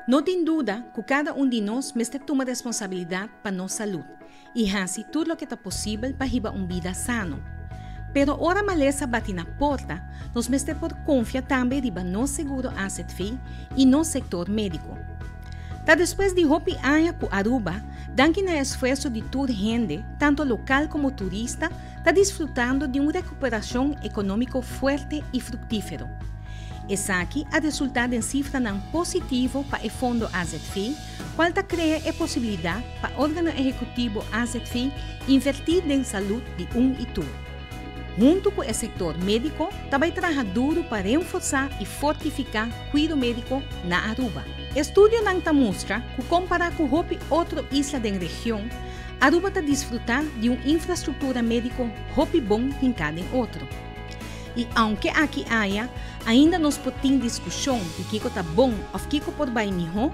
No tin duda cu cada un di nos mester tuma responsabilidad pa nos salud y haci tur loke ta posibel pa hiba un bida sano. Pero ora malesa bati na porta, nos mester por confia tambe riba nos seguro AZV y nos sector medico. Ta despues di hopi aña cu Aruba, danki na e esfuerso di tur hende, tanto local como turista, ta disfrutando di un recuperacion economico fuerte y fructifero. Esaki a resulta den cifranan positivo pa e fondo AZV, cual ta crea e posibilidad pa organo ehecutivo AZV inverti den salud di un y tur. Hunto cu e sector medico ta bay traha duro pa renforsa y fortifica cuido medico na Aruba. Estudionan ta mustra cu compara cu hopi otro isla den region, Aruba ta disfruta di un infrastructura medico hopi bon hinca den otro. Y aunke aki aya ainda nos por tin discusion di kico ta bon of kico por bay miho,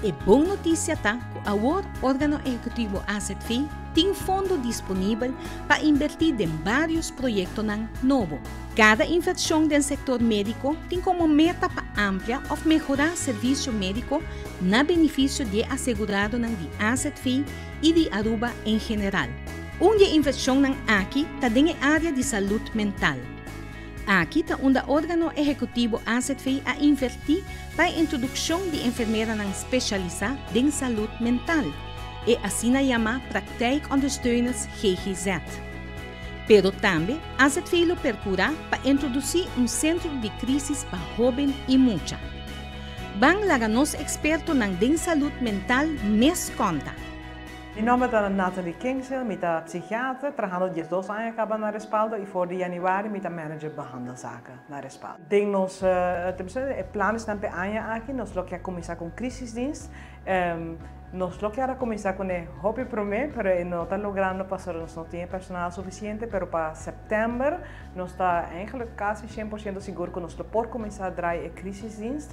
e bon noticia ta cu awor Organo Ehecutivo AZV tin fondo disponibel pa inverti den varios proyectonan nobo. Cada inversion den sector medico tin como meta pa amplia of mehora servicio medico na beneficio di e aseguradonan di AZV y di Aruba en general. Un di e inversionnan aki ta den e area di salud mental. Aki ta unda Organo Ehecutivo AZV a inverti pa e introduccion di enfermeranan specialisa den salud mental, e asina yama praktijkondersteuners GGZ. Pero tambe AZV lo percura pa introduci un centro di crisis pa hoben y mucha. Ban laga nos expertonan den salud mental mes conta. Mi nomber ta Nathalie Kingsale, mi ta psikiater, trahando 12 aña caba na Respaldo y for di januari mi ta manager behandelzaken na Respaldo. Den nos plan pa aña aki, nos lo kier cuminsa cu crisisdienst. Nos lo kier cuminsa cu e hopi prome, pero no ta logrando pasobra nos no tin personal suficiente, pero pa september nos ta eigenlijk casi 100% sigur cu nos por cuminsa draai e crisisdienst.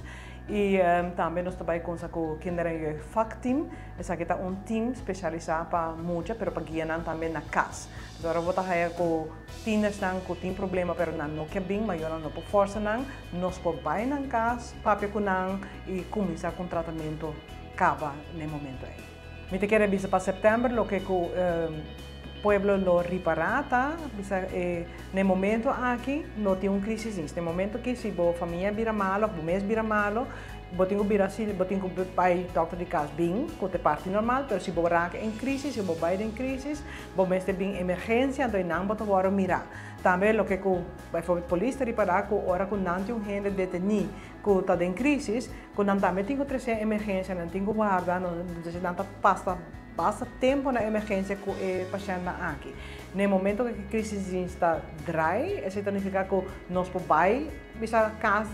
Y tambe nos tambe ta cu kinder- en jeugdvakteam. Esaki ta un team specialisa pa mucha, pero pa guia nan tambe na cas. Anto, bo ta haya cu tieners nan cu tin problema, pero nan no kier bin, mas nan no por forsa nan, nos por bay na cas, papia cu nan y cuminsa cu tratamento caba na e momento ey. Mi ta kere bisa pa september loke cu pueblo lo ripara ta, bisa na e momento aki no tin un crisis. Na e momento cu si bo famia bira malo, bo mes bira malo, bo tin cu bira si bo tin cu bay dokter di cas bin, cu ta parti normal, pero si bo raak den crisis, si bo bay den crisis, bo mester bin emergencia, anto nan bo ta wordo mira. Tambe loke cu bijvoorbeeld polis ta ripara cu ora cu nan tin un hende deteni cu ta den crisis, cu nan tambe tin cu trece emergencia, nan tin cu warda, nan ta pasa basta tempo na emergencia cu e pashent aki. Na momento cu e crisisdienst ta draai, esey ta significa cu nos por bay bisa cas,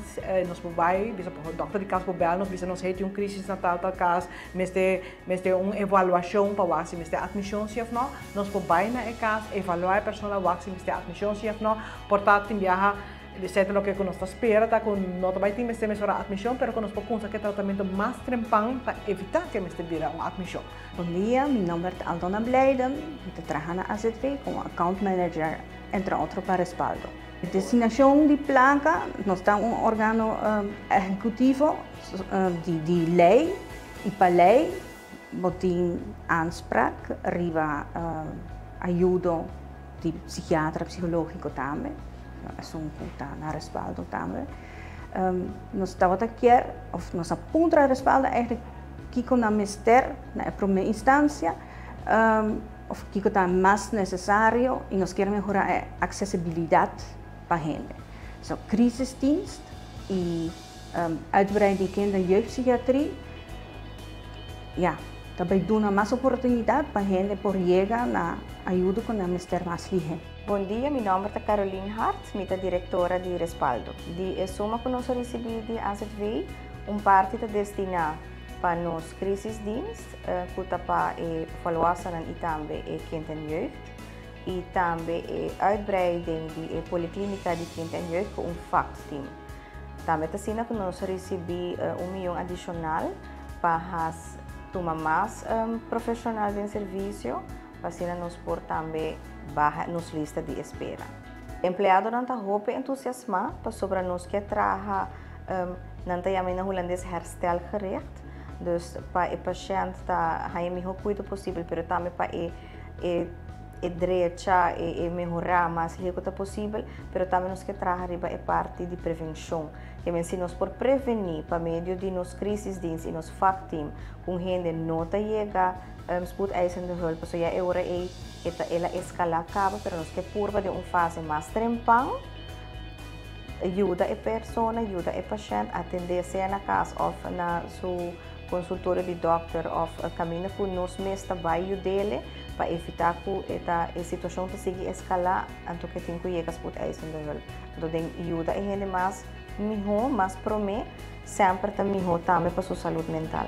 nos por bay bisa dokter di cas por bel nos bisa nos tin un crisis na tal tal cas, mester un evaluacion pa wak si mester admision si of no, nos por bay na e cas, evalua e persona, wak si mester admision si of no, por ta tin biaha Esey loke nos ta spera ta cu no ta bay tin mester mesora admision, pero cu nos por cuminsa cu tratamento mas trempan pa evita cu mester bira un admision. Bon dia, mi nomber ta Aldona Blijden, mi ta traha na AZV como account manager, entre otro pa Respaldo. Destinacion di placa, nos ta un organo ehecutivo di ley y pa ley bo tin aanspraak riba ayudo di psikiatra, psicologico tambe. Esun ta na Respaldo tambe. Nos tabata kier, of nos a puntra Respaldo eigenlijk kiko nan mester na prome instancia, of kiko ta mas necesario y nos kier mehora e accesibilidad pa hende. So, crisisdienst y uitbreiding kinder- en jeugdpsychiatrie, ja, tambe duna mas oportunidad pa hende por yega na ayudo cu nan mester mas lihe. Bon dia, mi nomber ta Caroline Hart, mi ta directora di Respaldo. Di e suma cu nos a ricibi di AZV, un parti ta destina pa nos crisisdienst, cu ta pa e volwassenen y tambe e kind en jeugd. Y tambe e uitbreiding di e poliklinika di kind en jeugd cu un vakteam. Tambe ta asina cu nos a ricibi 1 miyon adicional pa tuma mas profesional den servicio, pa asina nos por tambe baha nos lista di espera. Empleadonan ta hopi entusiasma pasobra nos kier traha, nan ta yama na Hulandes herstelgericht. Dus pa e pashent ta haña mihó kuido posibel, pero tambe pa e e e drecha e e mehorá mas lihé ku ta posibel, pero tambe nos ke traha riba e parti di prevenshon. Ke men si nos por prevení pa medio di nos crisisdienst i nos vakteam ku un hende no ta yega spoedeisende hulp pasobra ya e ora ei e ta el a eskalá kaba, pero nos ke purba den un fase mas trempan yuda e persona, yuda e pashent atendé sea na kas òf na su konsultorio di dòkter òf kaminda ku nos mes ta bai yud'é pa evitá ku e ta e situashon ta sigui eskalá anto ku e tin ku yega spoedeisende hulp. Anto den yuda e hende mas mihó, mas promé, semper ta mihó tambe pa su salud mental.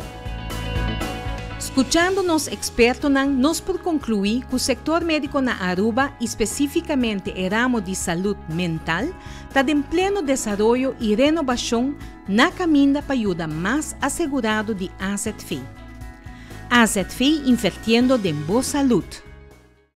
Skuchando nos ekspertonan nos por konkluí ku sektor médiko na Aruba i spesífikamente e ramo di salud mental ta den pleno desaroyo i renobashon na kaminda pa yuda mas asegurado di azv. Azv invertiendo den bo salud.